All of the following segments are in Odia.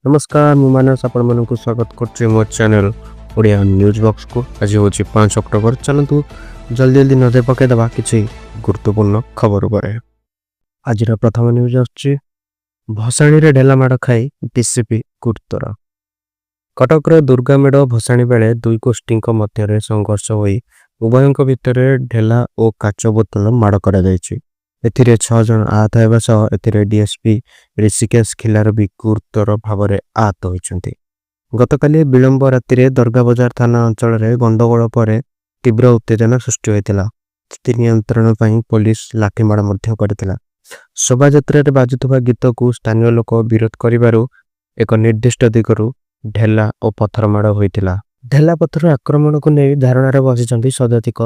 ନମସ୍କାର, ମୁଁ ମାନସ, ଆପଣମାନଙ୍କୁ ସ୍ୱାଗତ କରୁଛି ମୋ ଚ୍ୟାନେଲ ଓଡ଼ିଆ ନ୍ୟୁଜ୍ ବକ୍ସକୁ। ଆଜି ହେଉଛି 5 ଅକ୍ଟୋବର। ଚାଲନ୍ତୁ, ଜଲ୍ଦି ଜଲ୍ଦି ନଜର ପକାଇଦେବା କିଛି ଗୁରୁତ୍ୱପୂର୍ଣ୍ଣ ଖବର ଉପରେ। ଆଜିର ପ୍ରଥମ ନ୍ୟୁଜ୍ ଆସୁଛି, ଭସାଣିରେ ଢେଲା ମାଡ଼ ଖାଇ ଡିସିପି ଗୁରୁତର। କଟକର ଦୁର୍ଗା ମେଢ଼ ଭସାଣି ବେଳେ ଦୁଇ ଗୋଷ୍ଠୀଙ୍କ ମଧ୍ୟରେ ସଂଘର୍ଷ ହୋଇ ଉଭୟଙ୍କ ଭିତରେ ଢେଲା ଓ କାଚ ବୋତଲ ମାଡ଼ କରାଯାଇଛି। ଏଥିରେ ଛଅ ଜଣ ଆହତ ହେବା ସହ ଏଥିରେ ଡିଏସ୍ପି ଋଷିକେଶ ଖିଲାର ବି ଗୁରୁତର ଭାବରେ ଆହତ ହୋଇଛନ୍ତି। ଗତକାଲି ବିଳମ୍ବ ରାତିରେ ଦରଘା ବଜାର ଥାନା ଅଞ୍ଚଳରେ ଗଣ୍ଡଗୋଳ ପରେ ତୀବ୍ର ଉତ୍ତେଜନା ସୃଷ୍ଟି ହୋଇଥିଲା। ସ୍ଥିତି ନିୟନ୍ତ୍ରଣ ପାଇଁ ପୋଲିସ ଲାଠିମାଡ଼ ମଧ୍ୟ କରିଥିଲା। ଶୋଭାଯାତ୍ରାରେ ବାଜୁଥିବା ଗୀତକୁ ସ୍ଥାନୀୟ ଲୋକ ବିରୋଧ କରିବାରୁ ଏକ ନିର୍ଦ୍ଦିଷ୍ଟ ଦିଗରୁ ଢେଲା ଓ ପଥର ମାଡ଼ ହୋଇଥିଲା। ଢେଲା ପଥର ଆକ୍ରମଣକୁ ନେଇ ଧାରଣାରେ ବସିଛନ୍ତି ଶତାଧିକ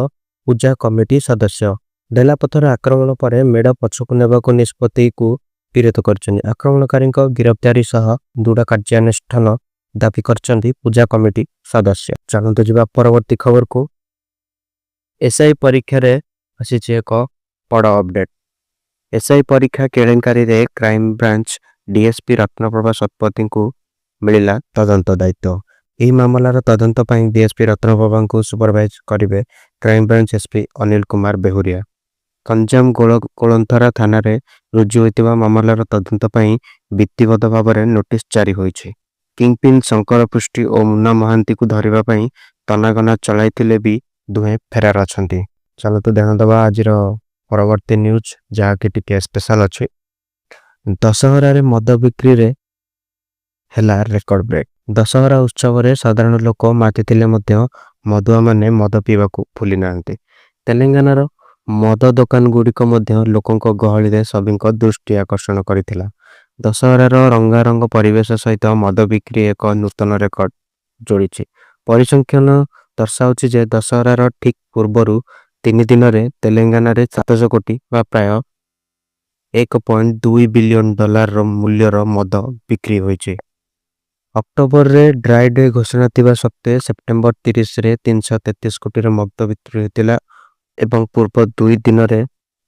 ପୂଜା କମିଟି ସଦସ୍ୟ। ଢେଲା ପଥର ଆକ୍ରମଣ ପରେ ମେଢ଼ ପଛକୁ ନେବାକୁ ନିଷ୍ପତ୍ତିକୁ ବିରୋଧ କରିଛନ୍ତି। ଆକ୍ରମଣକାରୀଙ୍କ ଗିରଫଦାରୀ ସହ ଦୃଢ଼ କାର୍ଯ୍ୟାନୁଷ୍ଠାନ ଦାବି କରିଛନ୍ତି ପୂଜା କମିଟି ସଦସ୍ୟ। ଚାଲନ୍ତୁ ଯିବା ପରବର୍ତ୍ତୀ ଖବରକୁ। ଏସ୍ଆଇ ପରୀକ୍ଷାରେ ଆସିଛି ଏକ ବଡ଼ ଅପଡେଟ୍। ଏସ୍ଆଇ ପରୀକ୍ଷା କେଳେଙ୍କାରୀରେ କ୍ରାଇମବ୍ରାଞ୍ଚ ଡିଏସ୍ପି ରତ୍ନପ୍ରଭା ଶତପଥୀଙ୍କୁ ମିଳିଲା ତଦନ୍ତ ଦାୟିତ୍ୱ। ଏହି ମାମଲାର ତଦନ୍ତ ପାଇଁ ଡିଏସ୍ପି ରତ୍ନପ୍ରଭାଙ୍କୁ ସୁପରଭାଇଜ କରିବେ କ୍ରାଇମବ୍ରାଞ୍ଚ ଏସ୍ପି ଅନିଲ କୁମାର ବେହୁରିଆ। ଗଞ୍ଜାମ ଗୋଳନ୍ଥରା ଥାନାରେ ରୁଜୁ ହୋଇଥିବା ମାମଲାର ତଦନ୍ତ ପାଇଁ ବିଧିବଦ୍ଧ ଭାବରେ ନୋଟିସ ଜାରି ହୋଇଛି। କିଙ୍ଗପିନ୍ ଶଙ୍କର ପୃଷ୍ଟି ଓ ମୁନ୍ନା ମହାନ୍ତିକୁ ଧରିବା ପାଇଁ ତନାଘନା ଚଳାଇଥିଲେ ବି ଦୁହେଁ ଫେରାର ଅଛନ୍ତି। ଚାଲନ୍ତୁ ଧ୍ୟାନ ଦେବା ଆଜିର ପରବର୍ତ୍ତୀ ନ୍ୟୁଜ୍, ଯାହାକି ଟିକେ ସ୍ପେଶାଲ ଅଛି। ଦଶହରାରେ ମଦ ବିକ୍ରିରେ ହେଲା ରେକର୍ଡ ବ୍ରେକ୍। ଦଶହରା ଉତ୍ସବରେ ସାଧାରଣ ଲୋକ ମାତିଥିଲେ ମଧ୍ୟ ମଦୁଆମାନେ ମଦ ପିଇବାକୁ ଭୁଲି ନାହାନ୍ତି। ତେଲେଙ୍ଗାନାର ମଦ ଦୋକାନଗୁଡ଼ିକ ମଧ୍ୟ ଲୋକଙ୍କ ଗହଳିରେ ସଭିଙ୍କ ଦୃଷ୍ଟି ଆକର୍ଷଣ କରିଥିଲା। ଦଶହରାର ରଙ୍ଗାରଙ୍ଗ ପରିବେଶ ସହିତ ମଦ ବିକ୍ରି ଏକ ନୂତନ ରେକର୍ଡ ଯୋଡ଼ିଛି। ପରିସଂଖ୍ୟାନ ଦର୍ଶାଉଛି ଯେ ଦଶହରାର ଠିକ୍ ପୂର୍ବରୁ 3 ଦିନରେ ତେଲେଙ୍ଗାନାରେ 700 କୋଟି ବା ପ୍ରାୟ 1.2 ବିଲିୟନ ଡଲାରର ମୂଲ୍ୟର ମଦ ବିକ୍ରି ହୋଇଛି। ଅକ୍ଟୋବରରେ ଡ୍ରାଇ ଡେ ଘୋଷଣା ଥିବା ସତ୍ତ୍ୱେ ସେପ୍ଟେମ୍ବର 30ରେ 333 କୋଟିର ମଦ ବିକ୍ରି ହୋଇଥିଲା ଏବଂ ପୂର୍ବ 2 ଦିନରେ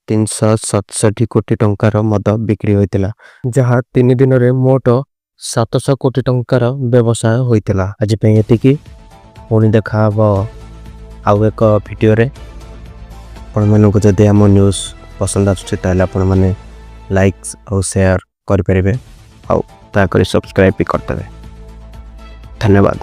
367 କୋଟି ଟଙ୍କାର ମଦ ବିକ୍ରି ହୋଇଥିଲା, ଯାହା 3 ଦିନରେ ମୋଟ 700 କୋଟି ଟଙ୍କାର ବ୍ୟବସାୟ ହୋଇଥିଲା। ଆଜି ପାଇଁ ଏତିକି। ପୁଣି ଦେଖାହବ ଆଉ ଏକ ଭିଡ଼ିଓରେ। ଆପଣମାନଙ୍କୁ ଯଦି ଆମ ନ୍ୟୁଜ୍ ପସନ୍ଦ ଆସୁଛି, ତାହେଲେ ଆପଣମାନେ ଲାଇକ୍ ଆଉ ସେୟାର କରିପାରିବେ ଆଉ ଦୟାକରି ସବସ୍କ୍ରାଇବ୍ ବି କରିଦେବେ। ଧନ୍ୟବାଦ।